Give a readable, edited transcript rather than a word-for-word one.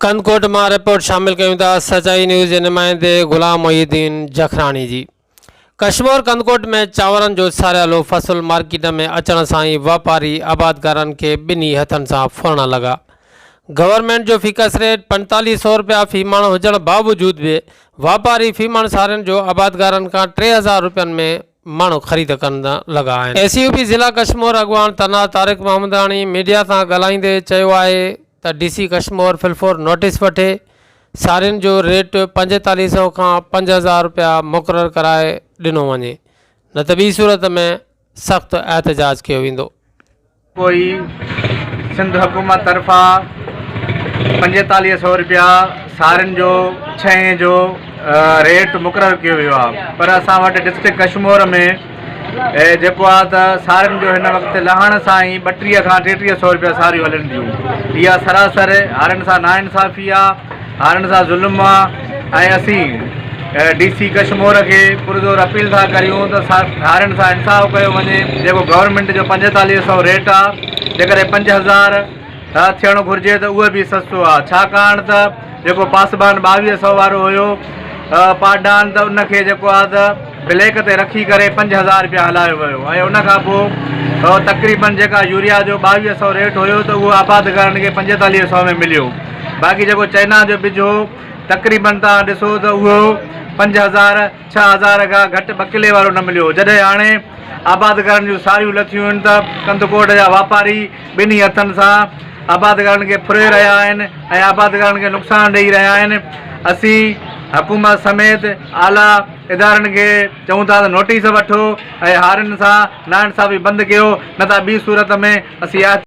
ڪنڌڪوٽ مان رپورٽ شامل ڪيون ٿا سچائي نيوز جي نمائندي غلام محي الدين جکراڻي جي. ڪشمور ڪنڌڪوٽ ۾ چانورن جو ساريالو فصل مارڪيٽ ۾ اچڻ سان ئي واپاري آبادگارن کي ٻنهي هٿن سان ڦرڻ لڳا. گورنمينٽ جو فڪس ريٽ 45 سئو رپيا في مڻ هجڻ باوجود به واپاري في مڻ سارين جو آبادگارن کان 3000 رپين ۾ مڻ خريد ڪرڻ لڳا آهن. ايس يو پي ضلع ڪشمور اڳواڻ تنها طارق محمداڻي ميڊيا سان ڳالهائيندي چيو آهي ته ڊي سي ڪشمور فلفور نوٽيس وٺي سارين جو ريٽ 45 سئو کان 5000 رپيا مقرر ڪرائي ڏنو وڃي نه ته ٻي صورت ۾ سخت احتجاج ڪيو ويندو. ڪوئي سنڌ حڪومت طرفان 45 سئو رپيا سارين جو ڇهين جو ريٽ مقرر ڪيو ويو آهي پر اسان وٽ ڊسٽرڪٽ ڪشمور ۾ جيڪو آهي ته سارين جو هن وقت لهڻ سان ئي 32 کان 33 سئو رپيا ساريون هلن ٿيون. اها سراسر هارين سان ناانصافي آهي، هارين سان ظلم آهي ۽ اسين ڊي سي ڪشمور کي پرزور اپيل ٿا ڪريون ته هارين سان انصاف ڪيو وڃي جيڪو گورنمينٽ جو 45 سئو ريٽ آهي جيڪڏهن 5000 ٿيڻ گهرجي ته اهو به سستو آهي ڇاڪاڻ ته جيڪو پاسبان 22 سئو وارو هيو پاڊان ته ان کي جيڪو آهي ته بليڪ تي رکي ڪري 5000 رپيا هلايو ويو ۽ ان کان پوء تقريبن جيڪا يوريا جو 22 سئو ريٽ هيو ته اهو آبادگارن کي 45 سئو ۾ مليو باقي جيڪو چئنا جو ٻج هو تقريبن توهان ڏسو ته اهو 5000 6000 کان گهٽ ٻه ڪلي وارو نه مليو جڏهن هاڻي آبادگارن جون ساريون لٿيون آهن ته ڪنڌڪوٽ جا واپاري ٻنهي هٿن سان آبادگارن کي ڦري رهيا آهن ۽ آبادگارن کي نقصان ڏئي رهيا آهن اسين حڪومت سميت اعليٰ ادارن کي چئون ٿا ته نوٽيس وٺو ۽ هارين سان ناانصافي بند ڪيو نه ته ٻي صورت ۾ اسين.